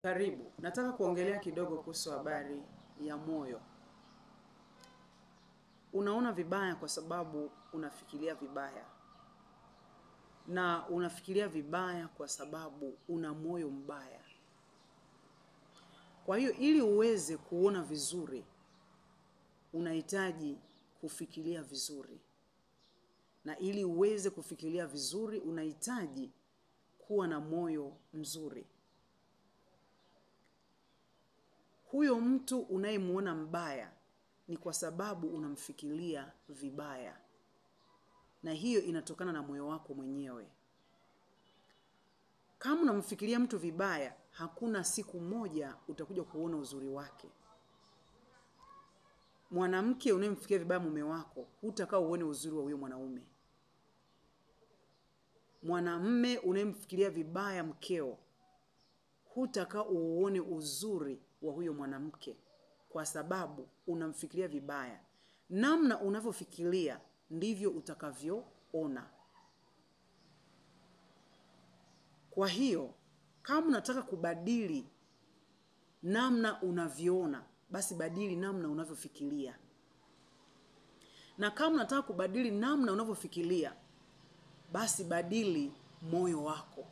Karibu, nataka kuongelea kidogo kuhusu habari ya moyo. Unaona vibaya kwa sababu unafikiria vibaya, na unafikiria vibaya kwa sababu una moyo mbaya. Kwa hiyo ili uweze kuona vizuri, unahitaji kufikiria vizuri, na ili uweze kufikiria vizuri, unahitaji kuwa na moyo mzuri. Huyo mtu unayemuona mbaya ni kwa sababu unamfikiria vibaya, na hiyo inatokana na moyo wako mwenyewe. Kama unamfikiria mtu vibaya, hakuna siku moja utakuja kuona uzuri wake. Mwanamke unayemfikiria vibaya mume wako, hutakaa uone uzuri wa huyo mwanaume. Mwanamme unayemfikiria vibaya mkeo, hutakaa uone uzuri wa huyo mwanamke, kwa sababu unamfikiria vibaya. Namna unavyofikiria ndivyo utakavyoona. Kwa hiyo kama unataka kubadili namna unavyoona, basi badili namna unavyofikiria. Na kama unataka kubadili namna unavyofikiria, basi badili moyo wako.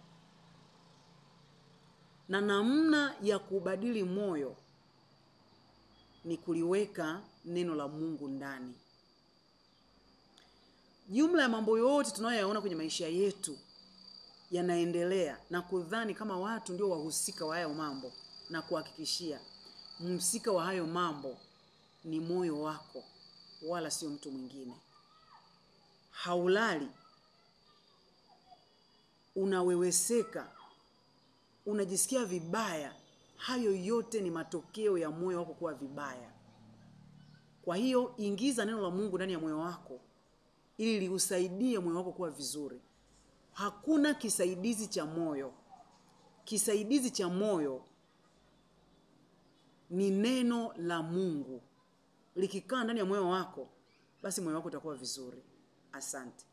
Na namna ya kubadili moyo ni kuliweka neno la Mungu ndani. Jumla ya mambo yote tunayoyaona kwenye maisha yetu yanaendelea na kudhani kama watu ndio wahusika wa hayo mambo, na kuhakikishia mhusika wa hayo mambo ni moyo wako, wala sio mtu mwingine. Haulali, unaweweseka, unajisikia vibaya. Hayo yote ni matokeo ya moyo wako kuwa vibaya. Kwa hiyo ingiza neno la Mungu ndani ya moyo wako ili liusaidie moyo wako kuwa vizuri. Hakuna kisaidizi cha moyo. Kisaidizi cha moyo ni neno la Mungu. Likikaa ndani ya moyo wako, basi moyo wako utakuwa vizuri. Asante.